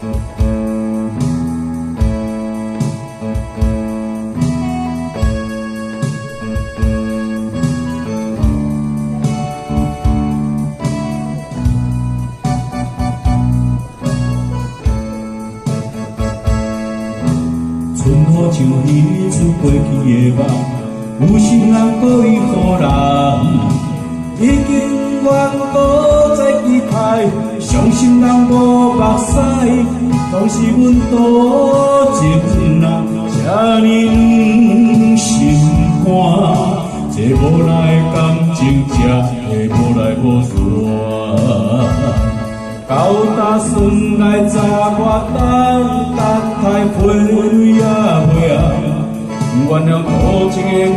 春雨像彼出過去的夢，有心人故意予人，已經遠古在期待，傷心人無目屎，當時阮多情啊，這呢軟心肝，這無奈感情才會無來無散。到今算來十外冬，等待花蕊也袂紅，原諒多情的我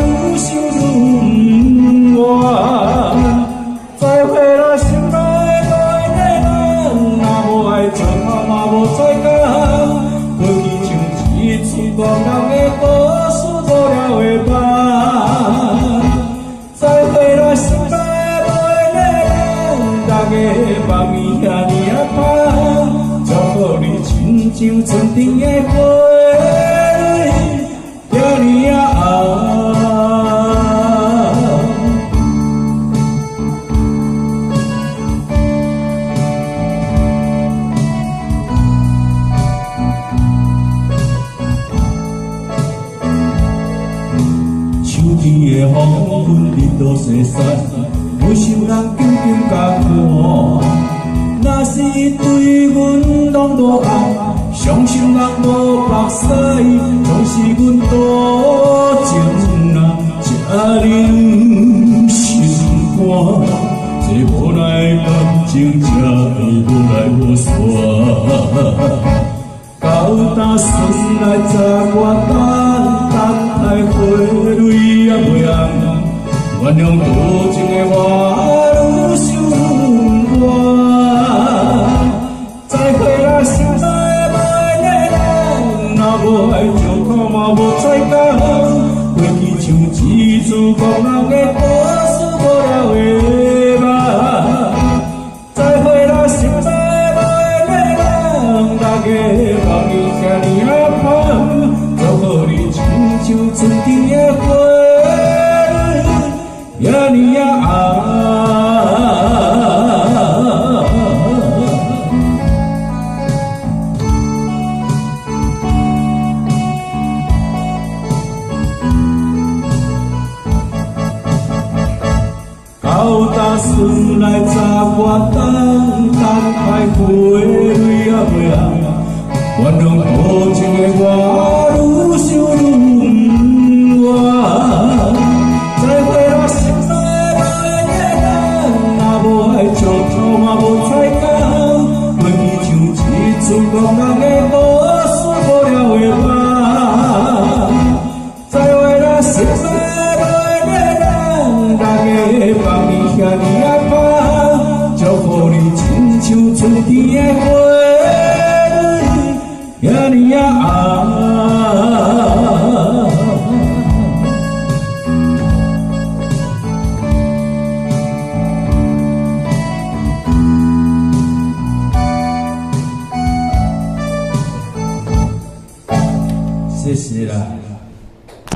愈想愈不願。再會啦，心愛的人，若無愛石頭嘛無彩工，過去像一出戇人的故事，無聊的夢。再會啦，心愛的人，逐个梦伊遐爾仔香，祝福你親像春天的花蕊，遐爾仔紅。秋天的黃昏，日落西山，有心人緊緊共看。若是對阮攏無愛，傷心人無目屎，總是阮多情啊，這呢軟心肝，這無奈感情才會無來無散。到今算來十外冬，等待花蕊也袂紅，原諒多情的我。